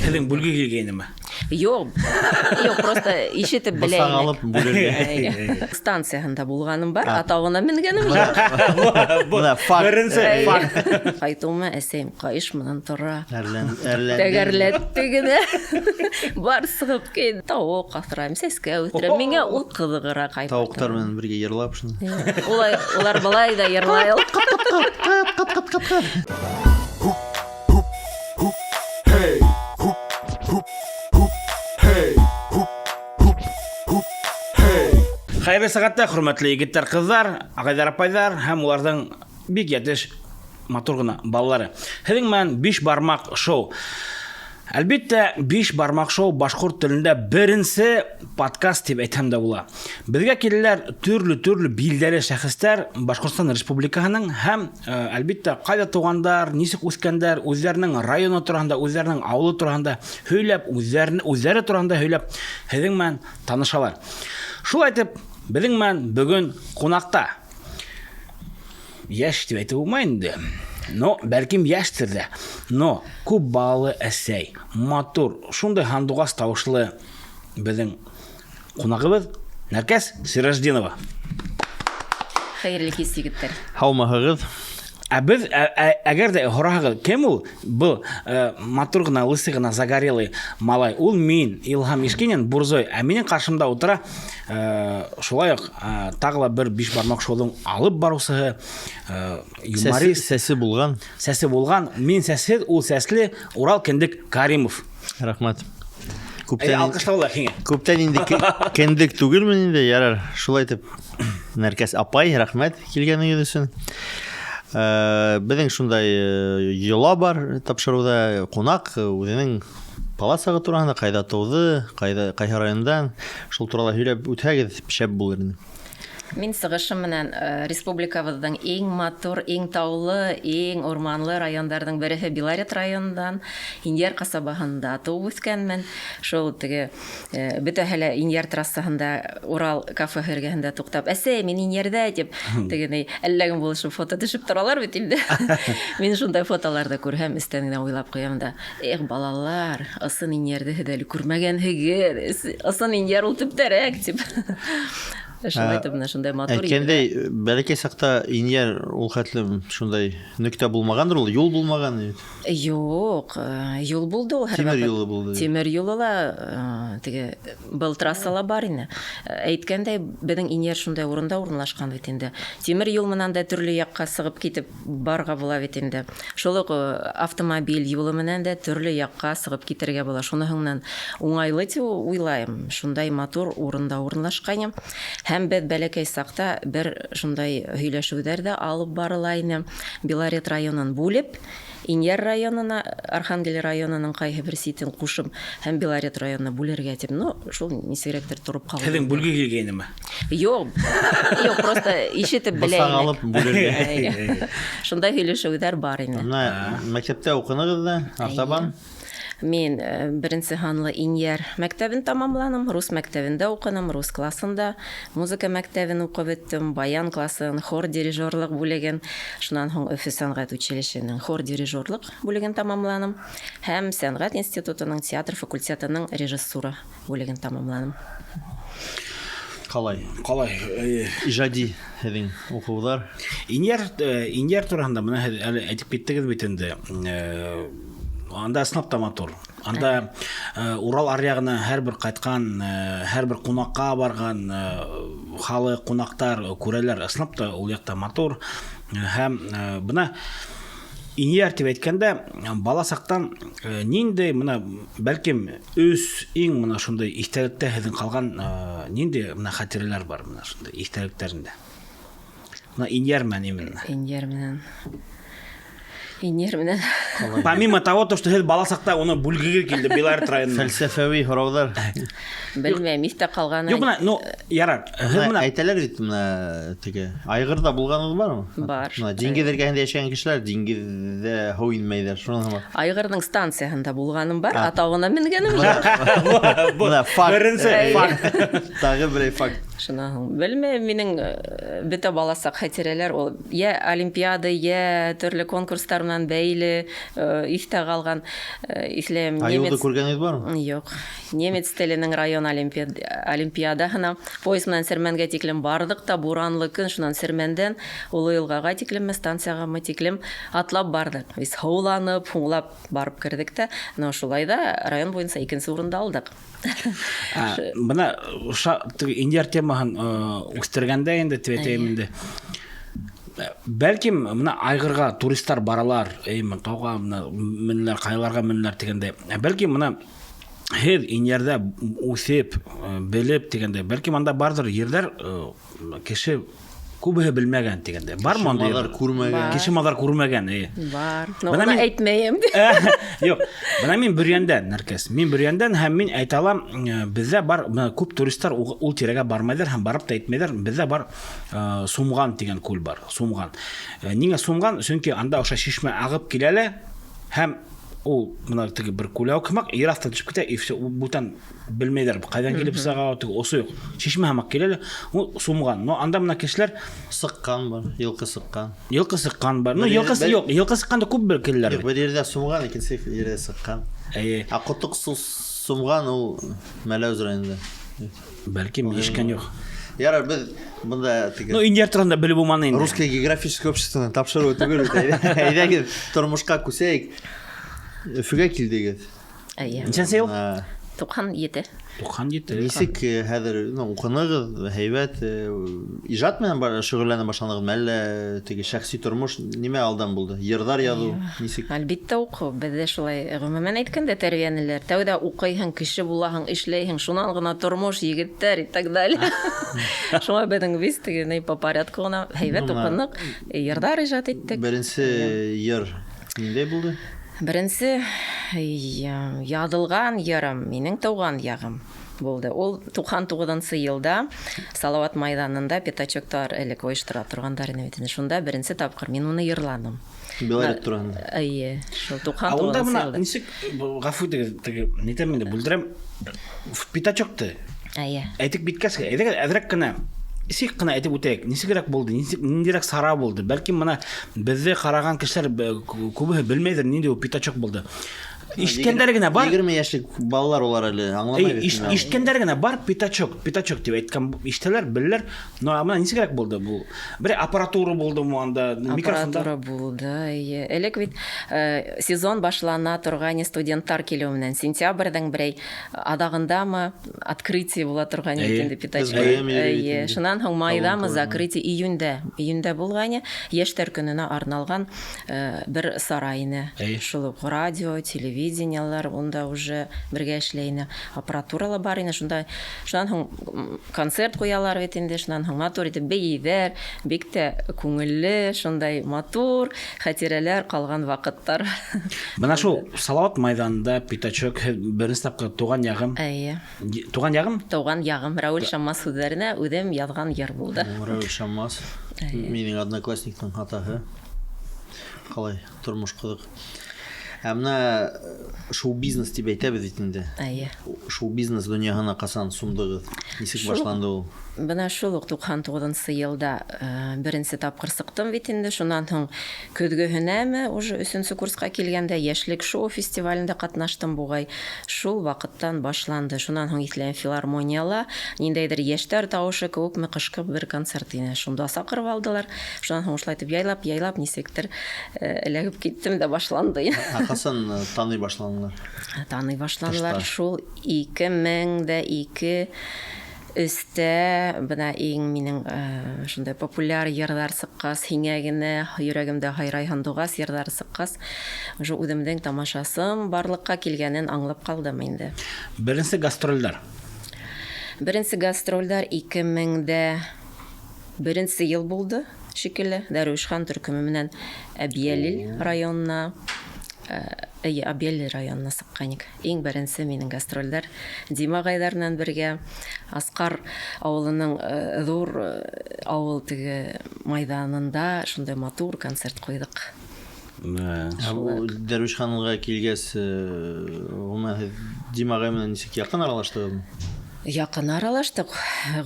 Һеҙҙең бүлге килгәйнеме? Юҡ, юҡ, просто ишетеп белә Бысаҡ инек. алып бүлергә. Станцияһында булғаным бар, атауына менгәнем юҡ. Бына факт. Беренсе факт. Ҡайтыуыма әсәйем ҡайыш менән тора. Әрлән, әрләнде. Тәгәрләтте генә. Бар сығып кит. Тауыҡ аҫрайым, сәскә үҫтерәм. Миңә ул ҡыҙығыраҡ. Тауыҡтар менән бергә йырлап шуны. Улай, улар былай ҙа йырлай ул. Hey, hoop, hoop, hoop, hey, hoop, hoop, hoop, hey. Хәйерле сәғәттә, хөрмәтле егеттәр, ҡыҙҙар, ағайҙар, апайҙар һәм уларҙың бик йәтеш матур ғына балалары. Һеҙҙең менән Биш бармаҡ шоу. Әлбиттә, Биш бармаҡ шоу башҡорт телендә беренсе подкаст тип әйтһәм дә була. Беҙгә киләләр төрлө-төрлө билдәле шәхестәр Башҡортостан Республикаһының һәм, әлбиттә, ҡайҙа тыуғандар, нисек үҫкәндәр, үҙҙәренең районы тураһында, үҙҙәренең ауылы тураһында һөйләп, үҙҙәре тураһында һөйләп, һеҙҙең менән танышалар. Шулай итеп, беҙҙең менән бөгөн ҡунаҡта йәш тип әйтеп булмай инде. Но, бәлкем йәштер ҙә. Но күп балалы әсәй, матур, шундай һандуғас тауышлы беҙҙең ҡунағыбыҙ Нәркәс Сираждинова. Хәйерле кис, егеттәр. Һаумыһығыҙ. Ә беҙ, әгәр ҙә һораһығыҙ, кем ул? Был матур ғына, лысый ғына, загорелый малай. Ул мин, Илһам Ишкинин, Бурзой. Ә минең ҡаршымда ултыра, шулай уҡ, тағы ла бер биш бармаҡ шоуҙың алып барыусыһы, юморист. Сәсе булған. Сәсе булған. Мин сәсһеҙ, ул сәсле Урал Кендек Каримов. Рәхмәт. Әй, алҡышлаулар һиңә. Күптән инде кендек түгелмен инде, ярар. Шулай итеп, Нәркәс апай, рәхмәт килгәнегеҙ өсөн. Беҙҙең шундай йола бар тапшырыуҙа, ҡунаҡ үҙенең бала сағы тураһында, ҡайҙа тыуҙы, ҡайһы райондан, шул турала һөйләп үтһәгеҙ, шәп булыр ине. Мин сығышым менән республикабыҙҙың иң матур, иң таулы, иң урманлы райондарҙың береһе Белорет районынан, Инйәр ҡасабаһында тыуып үҫкәнмен. Шул теге, бөтәһе лә Инйәр трассаһында Урал кафеһы эргәһендә туҡтап, әсәй, мин Инйәрҙә тип, теге ни, әллә кем булышып фото төшөп торалар бит инде. Мин шундай фотоларҙы күрһәм, эстән генә уйлап ҡуям да, эх, балалар, ысын Инйәрҙе һеҙ әле күрмәгәнһегеҙ, ысын Инйәр ул төптәрәк тип. Шулай итеп, менә шундай матур Әйткәндәй, егет. бәләкәй саҡта Инйәр ул хәтлем шундай нөктә булмағандыр ул, юл булмаған бит. Юҡ, юл булды ул һәр Тимер ваҡыт. юлы булды. Тимер юлы ла, теге был трассала бар ине. Әйткәндәй, беҙҙең Инйәр шундай урында урынлашҡан бит инде. Тимер юл менән дә төрлө яҡҡа сығып китеп барға була бит инде. Шул уҡ автомобиль юлы менән дә төрлө яҡҡа сығып китергә була. Шуныһы менән уңайлы тип уйлайым. Шундай матур урында урынлашҡайным. Һәм беҙ бәләкәй саҡта бер шундай һөйләшеүҙәр ҙә алып барыла ине. Белорет районын бүлеп, Инйәр районына, Архангел районының ҡайһы бер ситен ҡушып һәм Белорет районына бүлергә тип. Ну, шул нисегерәктер тороп ҡалды. Һеҙҙең бүлге килгәйнеме? Юҡ, юҡ, просто ишетеп белә Бысаҡ инек. алып бүлергә. Шундай һөйләшеүҙәр бар ине. Бына мәктәптә уҡынығыҙ ҙа, артабан? Мин беренсе һанлы Инйәр мәктәбен тамамланым, рус мәктәбендә уҡыным, рус классында, музыка мәктәбен уҡып бөттөм, баян классын, хор дирижерлыҡ бүлеген, шунан һуң Өфө сәнғәт училищеһының хор дирижерлыҡ бүлеген тамамланым һәм сәнғәт институтының театр факультетының режиссура бүлеген тамамланым. Ҡалай? Ҡалай, Ижади һеҙҙең уҡыуҙар. Инйәр тураһында бына һеҙ әле әйтеп киттегеҙ бит инде. Анда ысынлап та матур. Анда Урал аръяғына һәр бер ҡайтҡан, һәр бер ҡунаҡҡа барған халыҡ, ҡунаҡтар күрәләр. Ысынлап та ул яҡта матур. Һәм бына Инйәр тип әйткәндә, бала саҡтан ниндәй бына бәлкем өс иң бына шундай иҫтәлектә һеҙҙең ҡалған ниндәй бына хәтирәләр бар бына шундай иҫтәлектәрендә? Бына Инйәр менән именно. Инйәр менән. Инйәр менән. Ҡалай. Помимо того, то, что һеҙ бала саҡта уны бүлгегеҙ килде Белорет районынан. Фәлсәфәүи һорауҙар. Белмәйем, иҫтә ҡалғаны. Юҡ, бына, ну, ярар. Һеҙ Бына бына әйтәләр бит бына теге Айғырҙа булғанығыҙ бармы? Бар. Бына диңгеҙ эргәһендә йәшәгән кешеләр диңгеҙҙә һыу инмәйҙәр, шунан һуң. Айғырҙың станцияһында булғаным бар, А. атауына менгәнем юҡ. Бына факт. Беренсе Әй. факт. Тағы берәй факт. Шунан һуң, белмәйем, минең бөтә баласаҡ хәтирәләр ул йә олимпиада, йә төрлө конкурстар менән бәйле иҫтә ҡалған. Иҫләйем, Айыуҙы немец күргәнегеҙ бармы? Юҡ. Немец теленең район олимпиадаһына поезд менән Сермәнгә тиклем барҙыҡ та, буранлы көн, шунан Сермәндән Оло Йылғаға тиклемме, станцияғамы тиклем атлап барҙыҡ. Беҙ һыуланып, һуңлап барып керҙек тә, но шулай ҙа район буйынса икенсе урынды алдыҡ. Бына теге Инйәр темаһын үҫтергәндә инде тип әйтәйем инде. Бәлкем бына Айғырға туристар баралар, эй, мына тауға бына менеләр, ҡаяларға менеләр тигәндәй. Бәлкем бына һеҙ Инйәрҙә үҫеп, белеп тигәндәй, бәлкем анда барҙыр ерҙәр, кеше күбеһе белмәгән тигәндәй. Бармы андай Кеше маҙар күрмәгән. Бар. Кеше маҙар күрмәгән, эйе. Бар. Но Бына уны мин әйтмәйем. Юҡ. Бына мин Бөрйәндән, Нәркәс. Мин Бөрйәндән һәм мин әйтә алам, беҙҙә бар, бына күп туристар ул тирәгә бармайҙар һәм барып та әйтмәйҙәр. Беҙҙә бар, Сумған тигән күл бар, Сумған. Ниңә Сумған? Сөнки анда ошо шишмә ағып килә лә һәм ул бына теге бер күләүек һымаҡ ер аҫтына төшөп китә, и всё, ул бүтән белмәйҙәр, ҡайҙан килеп сыға, теге осо юҡ. Шишмә һымаҡ килә лә, ул Сумған. Но анда бына кешеләр Сыҡҡан бар, йылҡы сыҡҡан. Йылҡы сыҡҡан бар. Ну, Бер йылҡы юҡ, йылҡы сыҡҡан да күп бер киләләр Юҡ, бит. бер ерҙә Сумған, икенсе ерҙә сыҡҡан. Эйе. Ә ҡотоҡ Сумған ул Мәләүез районында. Бәлки, мин ишеткән юҡ. Ярар, беҙ бында теге Ну, Инйәр тураһында белеп булманы инде. Русское географическое обществоның тапшырыуы түгел бит. Әйҙәгеҙ, тормошҡа күсәйек. Өфөгә килдегеҙ. Эйе. Нисәнсе йыл? 97. 97. Нисек, хәҙер, ну, уҡынығыҙ, һәйбәт, ижад менән шөғөлләнә башланығыҙмы, әллә теге шәхси тормош нимә алдан булды? Йырҙар яҙыу нисек? Әлбиттә уҡыу. Беҙҙә шулай ғөмүмән әйткәндә тәрбиәнеләр. Тәүҙә уҡыйһың, кеше булаһың, эшләйһең, шунан ғына тормош, егеттәр и так далее. Шуңа беҙҙең бит теге ни по порядку ғына һәйбәт уҡыныҡ, йырҙар ижад иттек. Беренсе йыр ниндәй булды? Беренсе яҙылған йырым минең тыуған яғым булды. Ул туҡһан туғыҙынсы йылда Салауат майҙанында пятачоктар элек ойоштора торғандар ине бит инде. Шунда беренсе тапҡыр мин уны йырланым. Белорет тураһында. Эйе, шул туҡһан Ә унда туғыҙынсы бына йылда. нисек, ғәфү итегеҙ, теге, нитәм инде, бүлдерәм. Пятачокты. Эйе. Әйтеп бөткәс, әйҙәгеҙ, әҙерәк кенә, нисек кенә әйтеп үтәйек, нисегерәк булды, ниндәйерәк сара булды? Бәлки бына беҙҙе ҡараған кешеләр күбеһе белмәйҙер, ниндәй ул пятачок булды. Ишеткәндәре генә бар. Егерме йәшлек балалар улар әле аңламай Эй, бит инде. ишеткәндәре генә бар, пятачок, пятачок тип әйткән, ишетәләр, беләләр. Но бына нисегерәк булды бу? Бер аппаратура булдымы анда, микрофондар? Аппаратура булды, эйе. Элек бит сезон башлана торғайны студенттар килеү менән. Сентябрҙең берәй аҙағындамы открытие була торғайны бит Эйе. инде пятачок. Беҙ бәйрәм йөрөй бит Эйе. инде. Шунан һуң майҙамы Талон закрытие июндә. Июндә булғайны йәштәр көнөнә арналған бер сара ине. Эйе. Шул уҡ радио, телевидениелар унда уже бергә эшләй ине. Аппаратура ла бар ине. Шунда, шунан һуң концерт ҡуялар бит инде, шунан һуң матур итеп бейейҙәр, бик тә күңелле, шундай матур хәтирәләр ҡалған ваҡыттар. Бына шул Салауат майҙанында пятачок беренсе тапҡыр туған яғым. Эйе. Туған яғым? Туған яғым Рауил Шаммас һүҙҙәренә үҙем яҙған йыр булды. Рауил Шаммас. Эйе. Минең одноклассниктың атаһы. Ҡалай тормош ҡыҙыҡ. Ә бына шоу-бизнес тип әйтәбеҙ бит инде. Эйе. Шоу-бизнес донъяһына ҡасан сумдығыҙ? Нисек башланды ул? Бына шул уҡ туҡһан туғыҙынсы йылда беренсе тапҡыр сыҡтым бит инде. Шунан һуң көҙгөһөнәме, уже өсөнсө курсҡа килгәндә Йәшлек шоу фестивалендә ҡатнаштым буғай. Шул ваҡыттан башланды. Шунан һуң иҫләйем филармонияла ниндәйҙер йәштәр тауышы кеүекме ҡышҡы бер концерт ине. Шунда саҡырып алдылар. Шунан һуң шулай итеп яйлап, яйлап нисектер эләгеп киттем дә башланды. Ә ҡасан таный башланылар? Таный башланылар Тышта. шул ике мең дә ике өстә, бына иң минең шундай популяр йырҙар сыҡҡас, һиңә генә йөрәгемдә һайрай һандуғас йырҙары сыҡҡас, уже үҙемдең тамашасым барлыҡҡа килгәнен аңлап ҡалдым инде. Беренсе гастролдәр? Беренсе гастролдәр ике мең дә беренсе йыл булды шикелле. Дәрүишхан төркөмө менән Әбйәлил районына эйе, Әбйәлил районына сыҡҡайныҡ. Иң беренсе минең гастролдәр Дима ағайҙар менән бергә Асҡар ауылының ҙур ауыл теге майҙанында шундай матур концерт ҡуйҙыҡ. Ә бу Дәрүишханға килгәс, ғөмүмән, һеҙ Дима ағай менән нисек яҡын аралаштығыҙмы? Яҡын аралаштыҡ.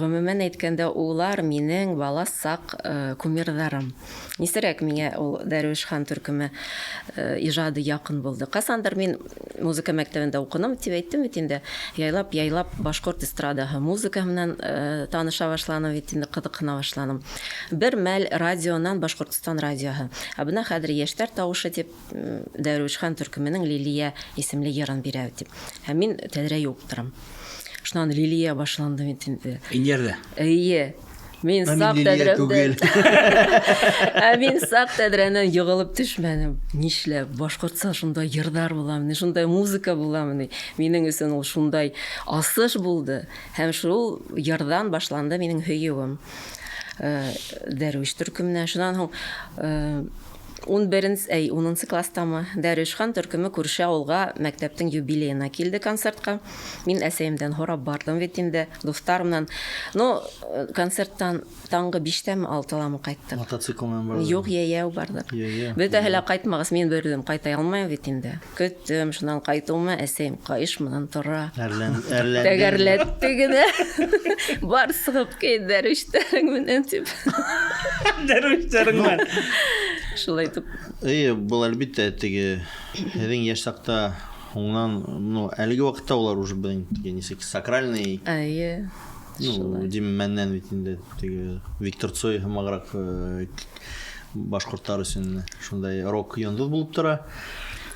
Ғөмүмән әйткәндә, улар минең бала саҡ кумирҙарым. Нисерәк миңә ул Дәрүиш хан төркөмө ижады яҡын булды. Ҡасандыр мин музыка мәктәбендә уҡыным тип әйттем бит инде. Яйлап, яйлап башҡорт эстрадаһы музыкаһы менән таныша башланым бит инде, ҡыҙыҡһына башланым. Бер мәл радионан Башҡортостан радиоһы. Ә бына хәҙер йәштәр тауышы тип Дәрүиш хан төркөмөнөң Лилия исемле йырын бирә тип. Һәм мин тәҙрә юып торам. Шунан Лилия башланды бит инде. Инйәрҙә. Эйе. Мин Ә мин саҡ Лилия түгел. Ә мин саҡ тәҙрәнән йығылып төшмәнем. Нишләп башҡортса шундай йырҙар буламы ни, шундай музыка буламы ни? Минең өсөн ул шундай асыш булды. Һәм шул йырҙан башланды минең һөйөүем. Дәрүиш төркөмөнә. Шунан һуң 10-нсе класстамы Дәрүиш хан төркөмө күрше ауылға мәктәптең юбилейына килде концертҡа. Мин әсәйемдән һорап барҙым бит инде, дуҫтар менән. Ну, концерттан таңғы 5-тәме, 6-ламы ҡайттыҡ. Мотоцикл менән барҙыҡ. Юҡ, йәйәү барҙыҡ. Йәйәү. Бөтәһе лә ҡайтмағас, мин бер үҙем ҡайта алмайым бит инде. Көттөм, шунан ҡайтыуыма әсәйем ҡайыш менән тора. Әрләнде. Тәгәрләтте генә. Бар сығып кит дәрүиштәрең менән тип. Дәрүиштәрең менән. Шулай итеп. Эйе, был әлбиттә теге һеҙҙең йәш саҡта һуңынан, ну, әлеге ваҡытта улар уже беҙҙең теге нисек сакральный. Эйе. Ну, Дим Мәннән бит инде теге Виктор Цой һымағыраҡ башҡорттар өсөн шундай рок йондоҙ булып тора.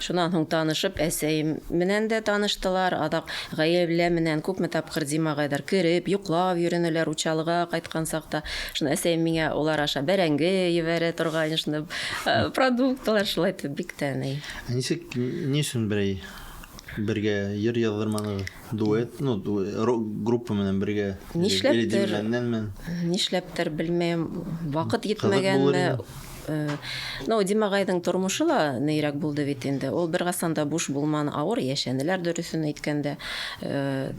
Шунан һуң танышып, әсәйем менән дә таныштылар, аҙаҡ ғаилә менән күпме тапҡыр Дим ағайҙар кереп, йоҡлап йөрөнөләр Учалыға ҡайтҡан саҡта. Шунан әсәйем миңә улар аша бәрәңге ебәрә торғайны, шунда продуктлар шулай итеп бик тә ни. Ә нисек, ни өсөн берәй бергә йыр яҙҙырманығыҙ? Дуэт, ну, рок группа менән бергә. Нишләптер? Или Дим Мәннән менән? Нишләптер белмәйем, ваҡыт Ҡыҙыҡ булыр етмәгәнме? ине. Ну, Дим ағайҙың тормошо ла нейрәк булды бит инде. Ул бер ҡасан да буш булманы, ауыр йәшәнеләр дөрөҫөн әйткәндә.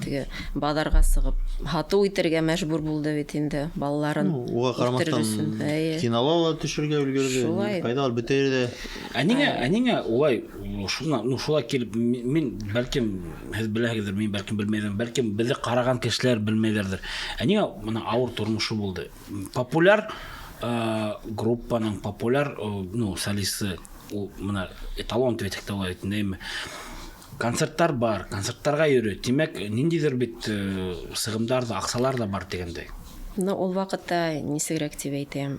Теге баҙарға сығып һатыу итергә мәжбүр булды бит инде балаларын. Ну, уға үҫтерер ҡарамаҫтан өсөн. Эйе. кинола ла төшөргә өлгөрҙө. Шулай. Ҡайҙа ул бөтә ерҙә. Ә ниңә улай, шуна, ну, шулай килеп, мин бәлкем һеҙ беләһегеҙҙер, мин бәлкем белмәйҙем, бәлкем беҙҙе ҡараған кешеләр белмәйҙәрҙер. Ә ниңә бына ауыр тормошо булды? Популяр группаның популяр, ну, солисты, ул бына эталон тип әйтһәк тә була бит инде, әйме? Концерттар бар, концерттарға йөрөй. Тимәк, ниндәйҙер бит сығымдар ҙа, аҡсалар ҙа бар тигәндәй. Ну, ул ваҡытта нисегерәк тип әйтәм,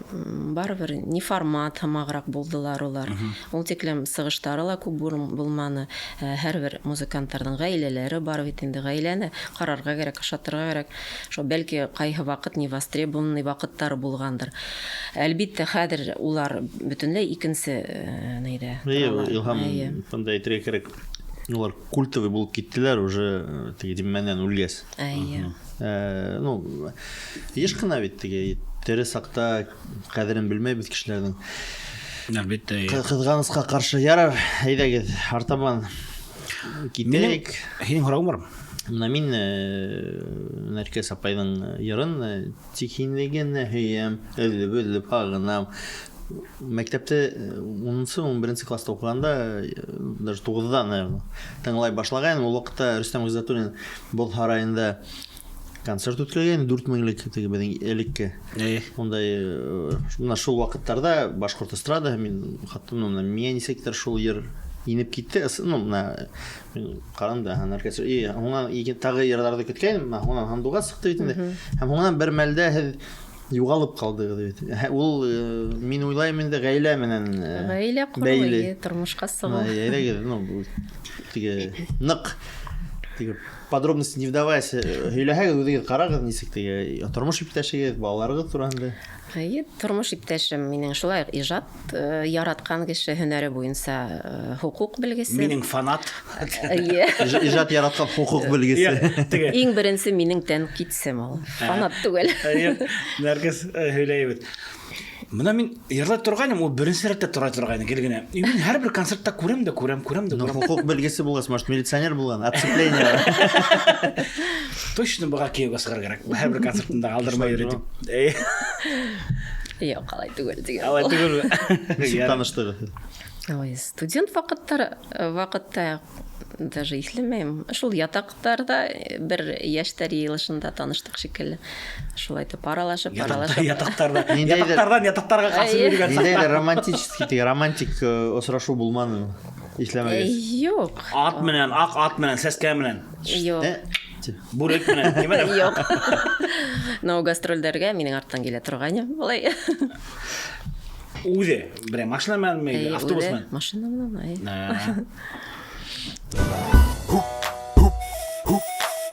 барыбер не формат һымағыраҡ булдылар улар. Ул тиклем сығыштары ла күп булманы. Һәр бер музыканттарҙың ғаиләләре бар бит инде, ғаиләне ҡарарға кәрәк, ашатырға кәрәк. Шул бәлки ҡайһы ваҡыт не востребованный ваҡыттары булғандыр. Әлбиттә, хәҙер улар бөтөнләй икенсе нейҙә Эйе, торалар. Илһам, Эйе. бында әйтергә кәрәк, улар культовый булып киттеләр уже теге Дим Мәннән үлгәс. Эйе. Ну, йыш ҡына бит теге тере саҡта ҡәҙерен белмәйбеҙ кешеләрҙең. Әлбиттә, эйе. Ҡыҙғанысҡа ҡаршы, ярар, әйҙәгеҙ, артабан китәйек. Һинең һорауың бармы? Бына мин Нәркәс апайҙың йырын тик һине генә һөйәм, өҙөлөп-өҙөлөп һағынам. Мәктәптә унынсы, ун беренсе класста уҡығанда, даже туғыҙҙа, наверное, тыңлай башлағайным. Ул ваҡытта Рөстәм Ғиззәтуллин боҙ һарайында концерт үткәргән, дүрт меңлек теге беҙҙең элекке. Эйе. Ундай бына шул ваҡыттарҙа башҡорт эстрада, мин хатта, ну, бына миңә нисектер шул йыр инеп китте. Ну, бына мин ҡарам да, Нәркәс, и, һуңынан ике тағы йырҙарҙы көткәйнем, бына һуңынан һандуғас сыҡты бит инде. Һәм һуңынан бер мәлдә һеҙ юғалып ҡалдығыҙ бит. Ул мин уйлайым инде ғаилә менән Ғаилә ҡороу, бәйле. эйе, тормошҡа сығыу. Бына, әйҙәгеҙ, ну, теге ныҡ теге подробности не вдаваясь, һөйләһәгеҙ, үҙегеҙ ҡарағыҙ нисек теге тормош иптәшегеҙ, балаларығыҙ тураһында. Эйе, тормош иптәшем минең шулай уҡ ижад яратҡан кеше, һөнәре буйынса хоҡуҡ белгесе. Минең фанат. Эйе. Ижад яратҡан хоҡуҡ белгесе. Иә, теге. Иң беренсе минең тәнҡитсем ул. Фанат түгел. Эйе, Нәркәс һөйләйбеҙ. Бына мин йырлай торғайным, ул беренсе рәттә тора торғайны гел генә. И мин һәр бер концертта күрәм дә күрәм, күрәм дә Ну, күрәм. хоҡуҡ белгесе булғас, может, милиционер булған, отцепление. Точно быға кейәүгә сығыр кәрәк. Һәр бер концертында алдырмай йөрөй тип. Эйе. Юҡ, алай түгел тигән. Алай түгелме? Нисек Ярар. таныштығыҙ? Ой, студент ваҡыттар ваҡытта даже иҫләмәйем. Шул ятаҡтарҙа бер йәштәр йыйылышында таныштыҡ шикелле. Шулай итеп аралашып, аралашып. Ятаҡтарҙа, Ниндәйҙер- ятаҡтарҙан ятаҡтарға ҡасып Эйе. йөрөгән Ниндәйҙер саҡта. романтический, теге романтик осрашыу булманы иҫләмәгәс. Юҡ. Ат менән, аҡ ат менән, сәскә менән, Юҡ. бүрек менән, нимә? Юҡ. Но гастролдәргә минең арттан килә торғайны. Былай. Үҙе, берәй машина менәнме, Эйе, автобус үҙе менән? Машина менән, эйе. Ә.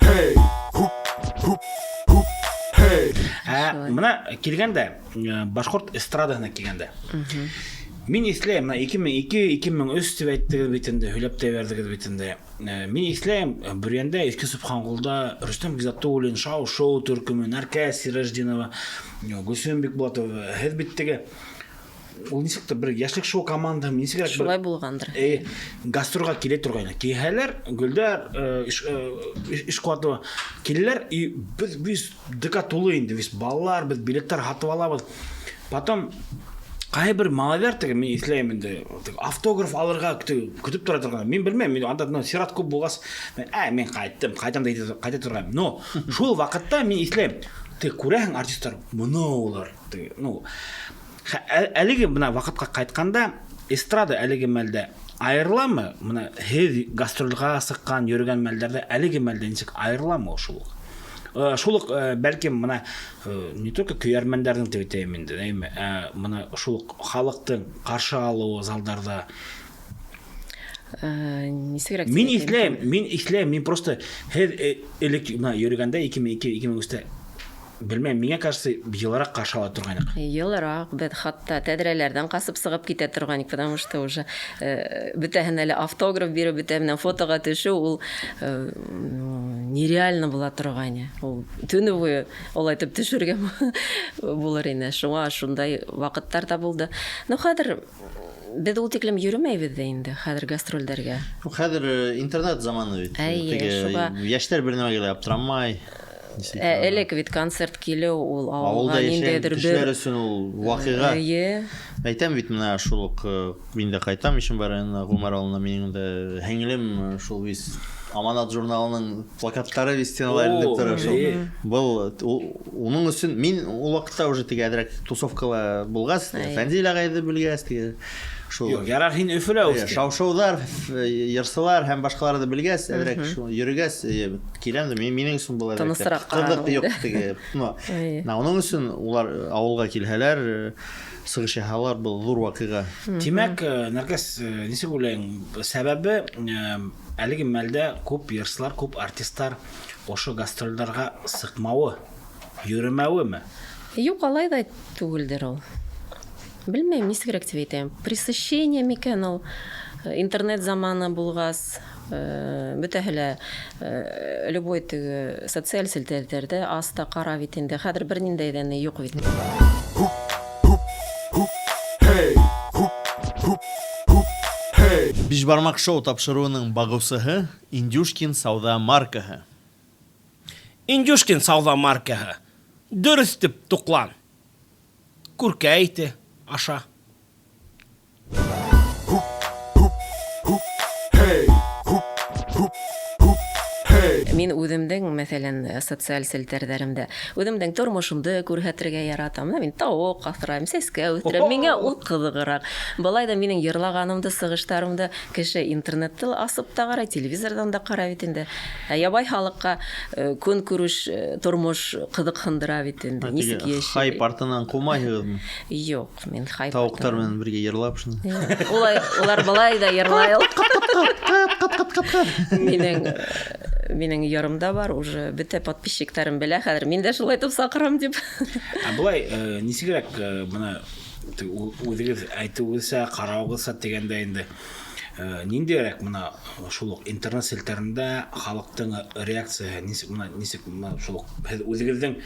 Hey, hoop, hoop, hoop, hey. Ә, мына килгәндә, башҡорт эстрадаһына килгәндә. Мин иҫләйем, мына 2002, 2003 тип әйттегеҙ бит инде, һөйләп тә бирҙегеҙ бит инде. Мин иҫләйем, Бөрйәндә, Иҫке Собханҡолда Рөстәм Ғиззәтуллин, Шау-Шоу төркөмө, Нәркәс Сираждинова, Гөлсөм Бикбулатова, һеҙ бит теге ул нисек тә бер йәшлек шоу командаһы, нисегерәк бер Шулай булғандыр. Гастролгә килә торғайны. Килһәләр, Гөлдәр, Ишҡуатова киләләр, и беҙ весь ДК тулы инде, весь балалар, беҙ билеттар һатып алабыҙ. Потом ҡайһы бер малайҙар теге мин иҫләйем инде, теге автограф алырға көтөп тора торған. Мин белмәйем, мин анда сират күп булғас, мин, мин ҡайттым, ҡайтам да ҡайта торғайным. Но шул ваҡытта мин иҫләйем, теге күрәһең артистар, мына улар, теге, ну, әлеге бына ваҡытҡа ҡайтҡанда эстрада әлеге мәлдә айырыламы? Мына һеҙ гастролгә сыҡҡан, йөрөгән мәлдәрҙә әлеге мәлдә нисек айырыламы шул уҡ? Шул уҡ, бәлкем мына, не только көйәрмәндәрҙең тип әйтәйем инде, әйме, мына шул уҡ халыҡтың ҡаршы алыуы залдарҙа. Нисегерәк тип Мин әйтәйем? иҫләйем, мин иҫләйем, мин просто һеҙ, элек мына йөрөгәндә 2002, 2003-тә белмәйем, миңә кажется, йылыраҡ ҡаршы ала торғайныҡ. Йылыраҡ, беҙ хатта тәҙрәләрҙән ҡасып сығып китә торғайныҡ, потому что уже бөтәһен әле автограф биреү, бөтә менән фотоға төшөү ул нереально була торғайны. Ул төнө буйы улай итеп төшөргә булыр ине. Шуңа шундай ваҡыттар ҙа булды. Но хәҙер беҙ ул тиклем йөрөмәйбеҙ ҙә инде хәҙер гастролдәргә. Ну, хәҙер интернет заманы бит. Әйе, Теге шуға. йәштәр бер нәмәгә лә аптырамай. Элек бит концерт килеү ул Ауылда ауылға йәшәгән ниндәйҙер кешеләр бер өсөн ул ваҡиға. Эйе. Әйтәм бит, мына шул уҡ, мин дә ҡайтам Ишембай районына, Ғүмәр ауылына, минең дә һеңлем, шул вис Аманат журналының плакаттары вис стеналар эленеп тора шул. Эйе. Был, уның өсөн мин ул ваҡытта уже теге әҙерәк тусовкала булғас, Эйе. Фәнзил ағайҙы белгәс, теге шул Юҡ, ярар һин Өфөлә Эйе, үҫтең. шау-шоуҙар, йырсылар һәм башҡаларҙы белгәс, әҙерәк шул йөрөгәс, эйе, киләм дә, минең өсөн был әҙерәк Тынысыраҡ ҡыҙыҡ ҡараны юҡ инде. теге, ну, Эйе. на, уның өсөн улар ауылға килһәләр, сығыш яһалар, был ҙур ваҡиға. Тимәк, Нәркәс, нисек уйлайың, сәбәбе, әлеге мәлдә күп йырсылар, күп артисттар ошо гастролдарға сыҡмауы, йөрөмәүеме? Юҡ, алай ҙа түгелдер ул. Белмәйем, нисегерәк тип әйтәйем. Пресыщение микән ул? Интернет заманы булғас, бөтәһе лә, любой теге социаль селтәрҙәрҙә аста ҡара бит инде. Хәҙер бер ниндәй ҙә ни юҡ бит. Hey, hoop, hoop, hoop, hey. Биш бармаҡ шоу тапшырыуының бағыусыһы Индюшкин сауҙа маркаһы. Индюшкин сауҙа маркаһы. Дөрөҫ тип туҡлан. Күркә ите аша. Hey, hoop, hoop, hoop, hey. Мин үҙемдең, мәҫәлән, социаль селтәрҙәремдә үҙемдең тормошомдо күрһәтергә яратам. Мына мин тауыҡ аҫрайым, сәскә үҫтерәм. Миңә ул ҡыҙығыраҡ. Былай ҙа минең йырлағанымды, сығыштарымды кеше интернетты ла асып та ҡарай, телевизорҙан да ҡарай бит инде. Ә ябай халыҡҡа, көнкүреш, тормош ҡыҙыҡһындыра бит инде. Ә, Нисек теге йәшәй? Хайп артынан ҡыумайһығыҙмы? Юҡ, мин хайп Тауыҡтар артынан. менән бергә йырлап шуны. Юҡ. Улай, улар былай ҙа йырлай. Минең йырым да бар, уже бөтә подписчиктарым белә хәҙер. Мин дә шулай итеп саҡырам дип. Ә былай, нисегерәк, бына үҙегеҙ әйтеүегеҙсә, ҡарауығыҙса тигәндә инде, ниндәйерәк бына шул уҡ интернет селтәрендә халыҡтың реакцияһы, нисек бына, нисек бына шул уҡ һеҙ үҙегеҙҙең,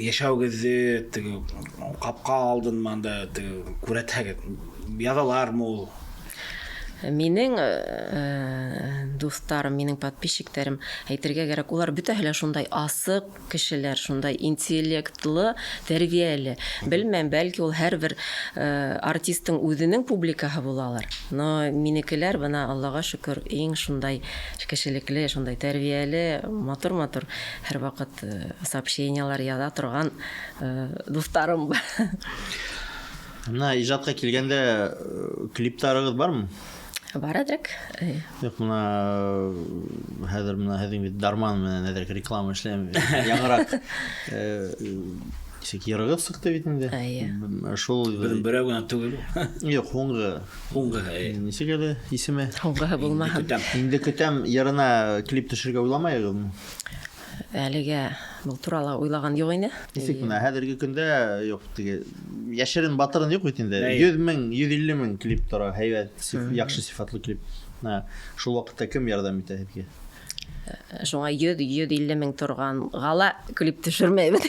йәшәүегеҙҙе теге ҡапҡа алдынмы анда теге күрәтһәгеҙ, яҙалармы ул? Минең, Дуҫтарым, минең подписчиктарым, әйтергә кәрәк, улар бөтәһе лә шундай асыҡ кешеләр, шундай интеллектлы, тәрбиәле. Белмәйем, бәлки ул һәрбер артистың үҙенең публикаһы булалыр. Но минекеләр бына Аллаға шөкөр, иң шундай кешелекле, шундай тәрбиәле, матур-матур һәрваҡыт сообщениелар яҙа торған дуҫтарым бар. Бына ижадҡа килгәндә, клиптарығыҙ бармы? Бар әҙерәк. Юҡ, бына хәҙер бына һеҙҙең бит Дарман менән әҙерәк реклама эшләйем. Яңыраҡ нисек йырығыҙ сыҡты бит инде. Эйе. Шул Беҙҙең берәү генә түгел. Юҡ, һуңғы. Һуңғы, эйе. Нисек әле исеме? Һуңғыһы булмаһын. Көтәм. Инде көтәм йырына клип төшөрөргә уйламайығыҙмы? Әлегә был турала уйлаған юҡ ине. Нисек бына хәҙерге көндә юҡ, теге йәшерен батырын юҡ бит инде. Эйе. 100 мең, 150 мең клип тора, һәйбәт, яҡшы сифатлы клип. Менә шул ваҡытта кем ярҙам итә һеҙгә? Шуңа 100-150 мең торғанға ла клип төшөрмәйбеҙ.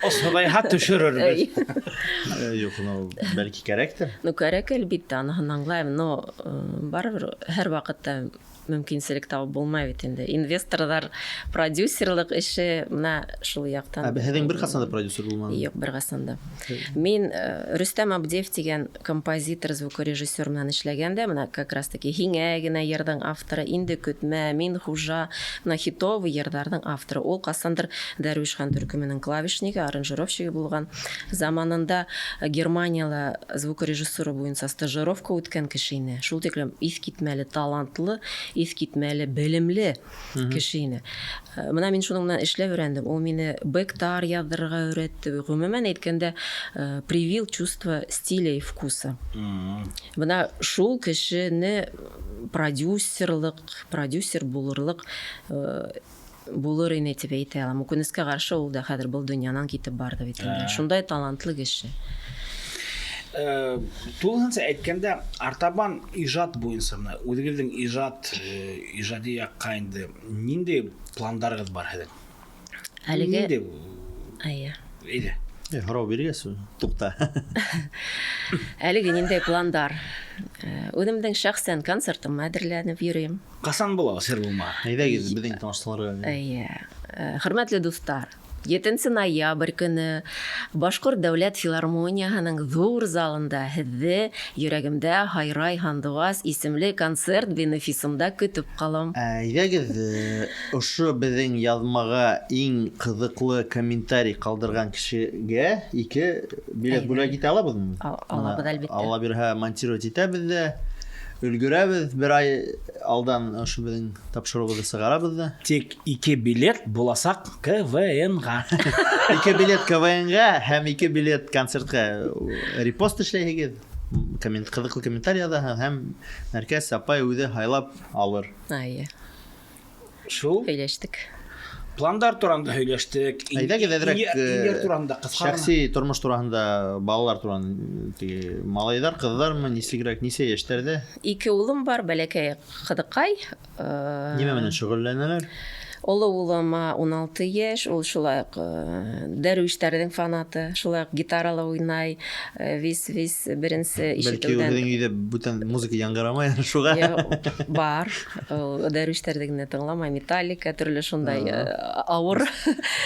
Осһоҙайһа төшөрөрбөҙ. Юҡ, ну, бәлки кәрәктер. Ну, кәрәк, әлбиттә, аныһын аңлайым, но барыбер һәр ваҡытта мөмкинселек табып булмай бит инде. Инвесторҙар, продюсерлыҡ эше бына шул яҡтан. Ә һеҙҙең бер ҡасан да продюсер булманы? Юҡ, бер ҡасан да. Мин Рөстәм Абдеев тигән композитор, звукорежиссер менән эшләгәндә, бына как раз таки Һиңә генә йырҙың авторы, Инде көтмә, Мин хужа, бына хитовый йырҙарҙың авторы. Ул ҡасандыр Дәрвишхан төркөмөнөң клавишнигы, аранжировщигы булған. Заманында Германияла звукорежиссура буйынса стажировка үткән кеше ине. Шул тиклем иҫ китмәле талантлы, иҫ китмәле белемле кеше ине. Бына мин шуның менән эшләп өйрәндем. Ул мине бэктар яҙҙырырға өйрәтте. Ғөмүмән әйткәндә, привил чувство стиля и вкуса. Бына шул кешене продюсерлыҡ, продюсер булырлыҡ, булыр ине тип әйтә алам. Үкенескә ҡаршы ул да хәҙер был донъянан китеп барҙы бит инде. Шундай талантлы кеше. Тулыһынса әйткәндә, артабан ижад буйынса бына үҙегеҙҙең ижади яҡҡа инде ниндәй пландарығыҙ бар һеҙҙең? Әлегә Ниндәй? Әйе. Әйҙә. Һорау биргәс, туҡта. Әлеге ниндәй пландар? Үҙемдең шәхсән концертым әҙерләнеп йөрөйөм. Ҡасан була, сер булма? Әйҙәгеҙ, беҙҙең тамашасыларға. Әйе. Хөрмәтле дуҫтар, 7 ноябрь көнө Башҡорт дәүләт филармонияһының ҙур залында һеҙҙе Йөрәгемдә һайрай һандуғас исемле концерт бенефисында көтөп ҡалам. Әйҙәгеҙ, ошо беҙҙең яҙмаға иң ҡыҙыҡлы комментарий ҡалдырған кешегә 2 билет Әйҙә. бүләк итә алабыҙмы? Алабыҙ, Бына әлбиттә. Алла бирһә, монтировать итәбеҙ ҙә, өлгөрәбеҙ, бер ай алдан ошо беҙҙең тапшырыуыбыҙҙы сығарабыҙ ҙа. Тик 2 билет буласаҡ К В Н-ға. 2 билет К В Н-ға һәм 2 билет концертҡа. Репост эшләйһегеҙ, ҡыҙыҡлы комментарий яҙаһығыҙ һәм Нәркәс апай үҙе һайлап алыр. Әйе. Шул. Һөйләштек. Пландар туранда һөйләштек. Әйҙәгеҙ әҙерәк, Инйәр туранда ҡыҫҡа ғына. Шәхси тормош тураһында, балалар тураһында, теге малайҙар, ҡыҙҙармы, нисегерәк, нисә йәштәрҙә? 2 улым бар, бәләкәй ҡыҙыҡай. Нимә менән шөғөлләнәләр? Оло улыма 16 йәш, ул шулай уҡ, дәрвиштәрҙең фанаты, шулай уҡ гитарала уйнай, вис-вис беренсе Бәлки ишетеүҙән. үҙең өйҙә бүтән музыка яңғырамай шуға. Йә, бар. Ул дәрвиштәрҙе генә тыңламай, Металлика, төрлө шундай, ауыр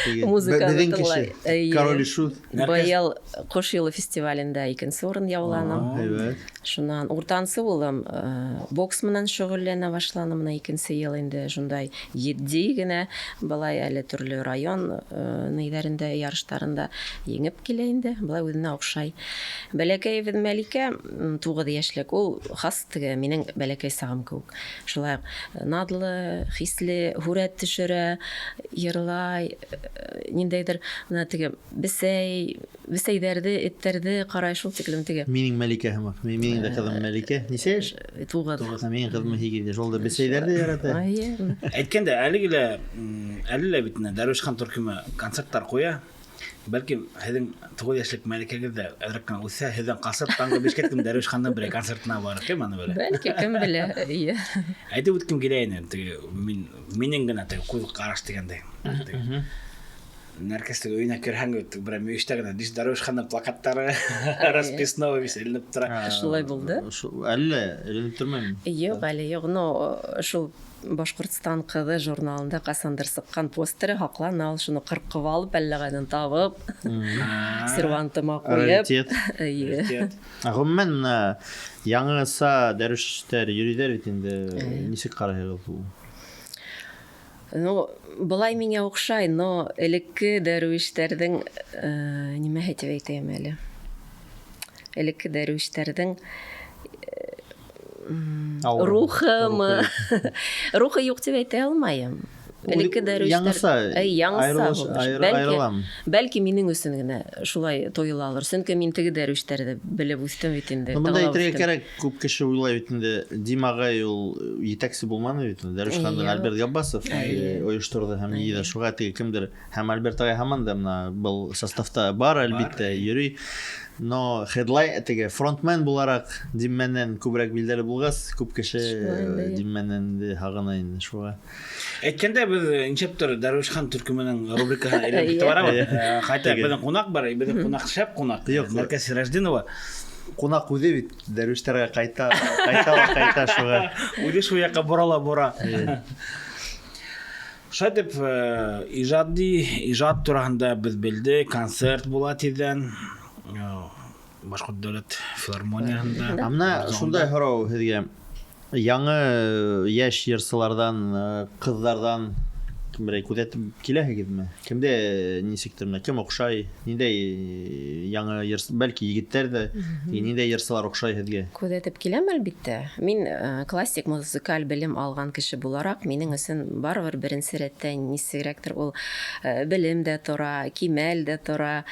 Теге, музыканы беҙҙең кеше, тыңлай. Эйе. Король и Шут. Нәркәс- Быйыл Ҡош юлы фестивалендә икенсе урын яуланым. Һәйбәт. Шунан уртансы улым, бокс менән шөғөлләнә башланы, бына икенсе йыл инде шундай етди генә, былай әле төрлө район, нейҙәрендә, ярыштарында еңеп килә инде, былай үҙенә оҡшай. Бәләкәйебеҙ Мәликә, 9 йәшлек, ул хас теге минең бәләкәй сағым кеүек. Шулай уҡ наҙлы, хисле, һүрәт төшөрә, йырлай, ниндәйҙер бына теге бесәйҙәрҙе, эттәрҙе ҡарай, шул тиклем теге. Минең Мәликә һымаҡ. Минең дә ҡыҙым Мәликә. Нисә йәш? 9. 9. Минең ҡыҙым 8 йәш. Ул да бесәйҙәрҙе ярата. Эйе. Әйткәндә, әлеге лә, әле лә бит инде Дәрвишхан төркөмө концерттар ҡуя. Бәлки һеҙҙең 9 йәшлек Мәликәгеҙ ҙә әҙерәк кенә үҫһә, һеҙҙән ҡасып таңғы бишкә тиклем Дәрвишхандың берәй концертына барыр, кем аны белә? Бәлки, кем белә, эйе. Әйтеп үткем килә ине, теге минең генә теге күҙ ҡараш тигәндәй. Теге. Нәркәстең өйөнә керһәң, бер мөйөштә генә Диш Дәрвишханның плакаттары расписной весь эленеп тора. Шулай булды. Әллә эленеп тормаймы? Юк, әле юк. Но шул Башкортстан кызы журналында ҡасандыр сыҡҡан постеры һаҡлана ул, шуны ҡырҡып алып, әллә ҡайҙан табып, сервантыма ҡуйып. Раритет. Эйе. Ә ғөмүмән, менә яңыса дәрвиштәр йөрөйҙәр бит инде. Нисек ҡарайһығыҙ ул? Ну, былай миңә оҡшай, но элекке дәрвиштәрҙең, нимә тип әйтәйем әле? Элекке дәрвиштәрҙең Ауыр. рухымы? Рухы юҡ тип әйтә алмайым. Элекке дәрвиштәр Яңыса, Әй, яңыса айырылыш- булыр. айыр- айырылам. Бәлки минең өсөн генә шулай тойолалыр. Сөнки мин теге дәрвиштәрҙе белеп үҫтем бит инде. Ну, бында тыңлап әйтергә үҫтем. кәрәк, күп кеше уйлай бит инде, Дим ағай ул етәксе булманы бит инде. Дәрвишханның Юҡ. Альберт Габбасов ойошторҙо һәм ни ҙә шуға теге кемдер һәм Альберт ағай һаман да мына был составта бар, әлбиттә, йөрөй. Но хедлайн теге фронтмен булараҡ Дим менән күберәк билдәле булғас, күп кеше Шулай инде. Дим менән дә һағына инде шуға. Әйткәндә беҙ нисектер Дәрвишхан төркөмөнөң рубрикаһына әйләнеп китеп барабыҙ. Ҡайта Теге. беҙҙең ҡунаҡ бар, беҙҙең ҡунаҡ шәп ҡунаҡ. Юҡ. Нәркәс Сираждинова. Ҡунаҡ үҙе бит дәрвиштәргә ҡайта, ҡайта ла ҡайта шуға. Үҙе шул яҡҡа борола бора. Шулай итеп, ижади, ижад тураһында беҙ белдек, концерт була тиҙҙән. Башҡорт дәүләт филармонияһында. Ә мына шундай һорау һеҙгә. Яңы йәш йырсыларҙан, ҡыҙҙарҙан берәй күҙәтеп киләһегеҙме? Кемдә нисектер менә кем оҡшай? Ниндәй яңы йырсы, бәлки егеттәр ҙә, ниндәй йырсылар оҡшай һеҙгә? Күҙәтеп киләм әлбиттә. Мин классик музыкаль белем алған кеше булараҡ, минең өсөн барыбер беренсе рәттә нисегерәктер ул белем дә тора, кимәл дә тора,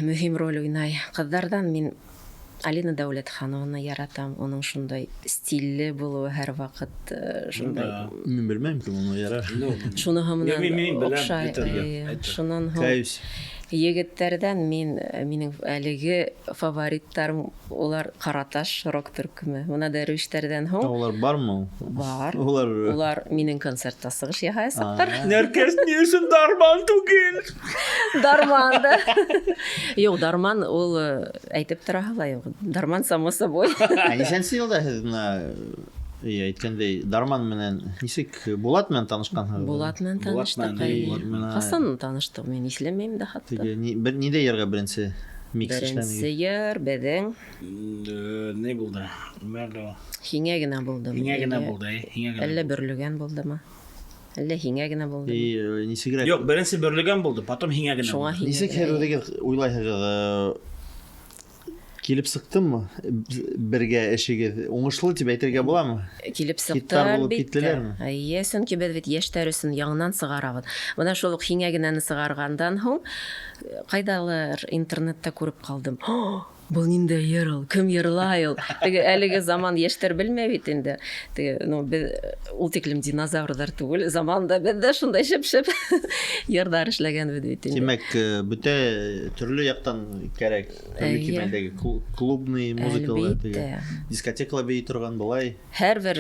мөһим роль уйнай. Ҡыҙҙарҙан мин Алина Дәүләтханованы яратам. Уның шундай стилле булыуы һәр ваҡыт шундай. Да. Мин белмәйем кем уны яра. Ну, Шуныһы менән Мин беләм, оҡшай. әйтергә, әйтер. Шунан һуң Кәйүс. егеттәрҙән минең әлеге фавориттарым улар Ҡараташ рок төркөмө. Мына дәрвиштәрҙән һуң Улар бармы? Бар. Улар Улар минең концертта сығыш яһаясаҡтар. Нәркәс ни өсөн дарман түгел? Дарман да. Юҡ, дарман ул әйтеп тораһы ла юҡ. Дарман само собой. Ә нисәнсе йылда һеҙ мына әйткәндәй Дарман менән нисек Булат менән танышҡанһығыҙ? Булат менән Булат таныштыҡ. менән, әй. Булат менән. Ҡасан таныштыҡ, мин иҫләмәйем дә хатта. Теге ни, бер ниндәй йырға беренсе микс Беренсе эшләнегеҙ? йыр беҙҙең Ни булды? Нимә булды? Һиңә генә булды. Һиңә генә булды, әй, һиңә генә. Әллә бөрлөгән булдымы? Әллә һиңә генә булдымы? И нисегерәк? Юҡ, беренсе бөрлөгән булды, потом һиңә генә Шуңа булды. һиңә Нисек генә. һеҙ үҙегеҙ уйлайһығыҙ, килеп сыҡтымы бергә эшегеҙ? Уңышлы тип әйтергә буламы? Килеп сыҡты, Хиттар булып әлбиттә. киттеләрме? Эйе, сөнки беҙ бит йәштәр өсөн яңынан сығарабыҙ. Бына шул уҡ һиңә генәне сығарғандан һуң ҡайҙалыр интернетта күреп ҡалдым. О, был ниндәй йыр ул? Кем йырлай ул? Теге әлеге заман йәштәр белмәй бит инде. Теге, ну, беҙ ул тиклем динозаврҙар түгел. Заманда беҙ ҙә шундай шәп-шәп йырҙар эшләгәнбеҙ бит инде. Тимәк, бөтә төрлө яҡтан кәрәк. Төрлө Эйе. кимәлдәге клубный музыкалар, Әлбиттә. теге дискотекала бейей торған былай. Һәр бер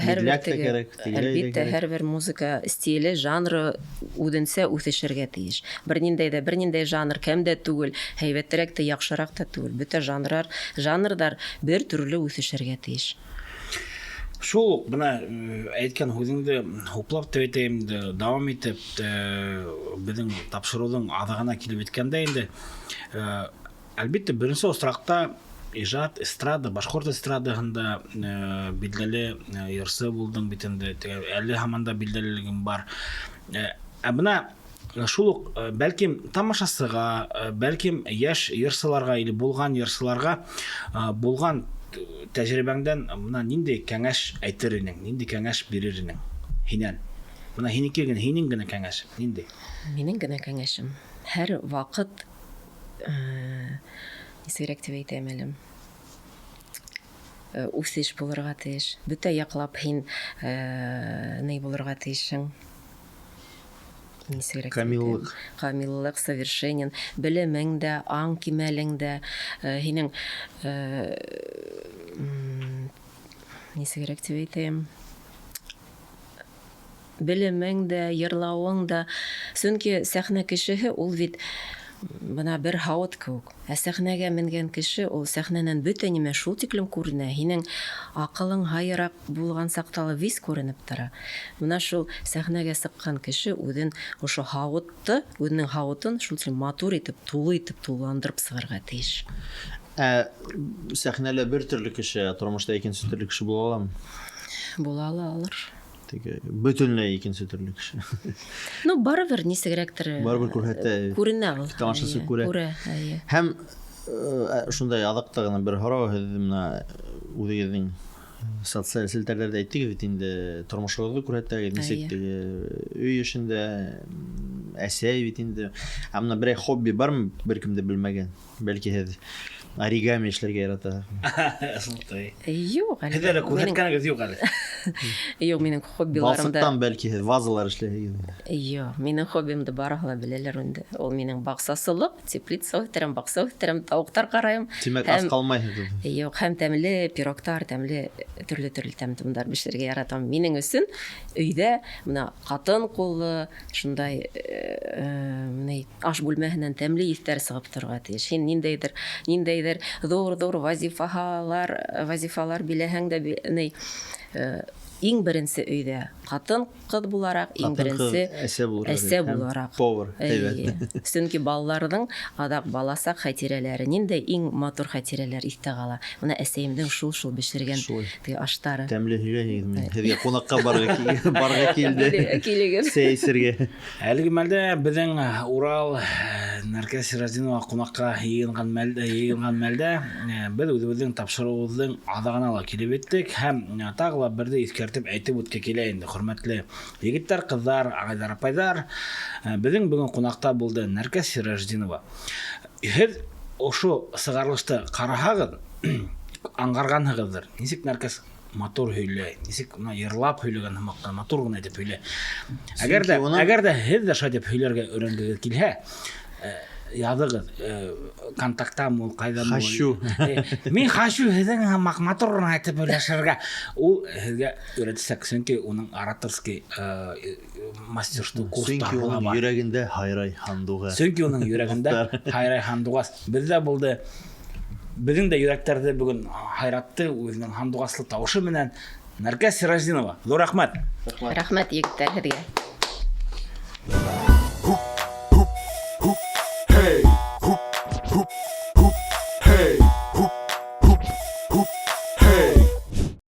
Медляк тә теге, кәрәк, тегеләй дә әлбиттә, кәрәк. һәр бер музыка стиле, жанры үҙенсә үҫешергә тейеш. Бер ниндәй ҙә, бер ниндәй жанр кәм дә түгел, һәйбәтерәк тә, яҡшыраҡ та түгел. Бөтә жанрҙар бер төрлө үҫешергә тейеш. Шул уҡ бына әйткән һүҙеңде хуплап тип әйтәйем инде, дауам итеп, беҙҙең тапшырыуҙың аҙағына килеп еткәндә инде, әлбиттә, беренсе осраҡта ижад, эстрада, башҡорт эстрадаһында билдәле йырсы булдың бит инде, теге, әле һаман да билдәлелегең бар. Ә бына шул уҡ, бәлкем тамашасыға, бәлкем йәш йырсыларға или булған йырсыларға, булған тәжрибәңдән бына ниндәй кәңәш әйтер инең, ниндәй кәңәш бирер инең һинән? Бына һинеке генә, һинең генә кәңәш ниндәй? Минең генә кәңәшем. Һәр ваҡыт, нисегерәк тип әйтәм әле? Үҫеш булырға тейеш. Бөтә яҡлап һин ни булырға тейешһең? Нисегерәк тип әйтәм? Камиллыҡ. Камиллыҡ, совершенен. Белемең дә, аң кимәлең дә, һинең нисегерәк тип әйтәйем? Белемең дә, йырлауың да. Сөнки сәхнә кешеһе ул бит бына бер һауыт кеүек. Ә сәхнәгә менгән кеше ул сәхнәнән бөтә нимә шул тиклем күренә. Һинең аҡылың һайыраҡ булған саҡта ла вис күренеп тора. Бына шул сәхнәгә сыҡҡан кеше үҙен ошо һауытты, үҙенең һауытын шул тиклем матур итеп, тулы итеп тулыландырып сығырға тейеш. Ә сәхнәлә бер төрлө кеше, ә тормошта икенсе төрлө кеше була аламы? Була алалыр. Теге бөтөнләй икенсе төрлө кеше. Ну, барыбер нисегерәктер. Барыбер күрһәтә. Күренә ул. Тамашасы күрә. Күрә, әйе. Һәм шундай аҙаҡта ғына бер һорау, һеҙ менә үҙегеҙҙең социаль селтәрҙәрҙә әйттегеҙ бит инде, тормошоғоҙҙо күрһәтәгеҙ, нисек теге өй эшендә әсәй бит инде. Ә менә берәй хобби бармы, бер кем дә белмәгән? Бәлки һеҙ оригами эшләргә яратаһығыҙ? Шулай. Юҡ, Һеҙ әле күрһәткәнегеҙ юҡ әле. Юҡ, минең хоббиларымда. Балсыҡтан бәлки һеҙ вазалар эшләйһегеҙ. Юҡ, минең хоббимды барыһы ла беләләр инде. Ул минең баҡсасылыҡ, теплица үҫтерәм, баҡса үҫтерәм, тауыҡтар ҡарайым. Тимәк, ас ҡалмайһығыҙ. Юҡ, һәм тәмле пирогтар, тәмле төрлө-төрлө тәм-томдар бешерергә яратам. Минең өсөн өйҙә бына ҡатын ҡулы шундай ни аш бүлмәһенән тәмле еҫтәр сығып торорға тейеш. Һин ниндәйҙер, ниндәйҙер ҙур-ҙур вазифалар биләһәң дә ни иң беренсе өйҙә ҡатын ҡыҙ булараҡ, иң беренсе әсә булараҡ, әсә булараҡ. Повар, һәйбәт. Сөнки балаларҙың аҙаҡ баласаҡ хәтирәләре, ниндәй иң матур хәтирәләр иҫтә ҡала. Бына әсәйемдең шул-шул бешергән теге аштары. Тәмле һөйләйһегеҙ мин. Һеҙгә ҡунаҡҡа барға килде. Килегеҙ. Сәй эсергә. Әлеге мәлдә беҙҙең Урал Нәркәс Сиразинова ҡунаҡҡа йыйынған мәлдә беҙ үҙебеҙҙең тапшырыуыбыҙҙың аҙағына ла килеп еттек һәм тағы ла берҙе иҫкәртеп әйтеп үткә килә инде, хөрмәтле егеттәр, ҡыҙҙар, ағайҙар, апайҙар. Беҙҙең бөгөн ҡунаҡта булды Нәркәс Сираждинова. Һеҙ ошо сығарылышты ҡараһағыҙ, аңғарғанһығыҙҙыр. Нисек Нәркәс матур һөйләй, нисек бына йырлап һөйләгән һымаҡ матур ғына итеп һөйләй. Әгәр дә һеҙ ҙә шулай итеп һөйләргә өйрәнгегеҙ килһә, яҙығыҙ, контактам ул, ҡайҙан ул? Хашю. Мин хашю һеҙҙең һымаҡ матур ғына итеп һөйләшергә. Ул һеҙгә өйрәтәсәк, сөнки уның ораторский мастерство курстары Сөнки уның бар. йөрәгендә һайрай һандуғас. Сөнки уның йөрәгендә һайрай һандуғас. Беҙҙә булды. Беҙҙең дә йөрәктәрҙе бөгөн һайратты үҙенең һандуғаслы тауышы менән Нәркәс Сираждинова. Ҙур рәхмәт. Рәхмәт, егеттәр, һеҙгә.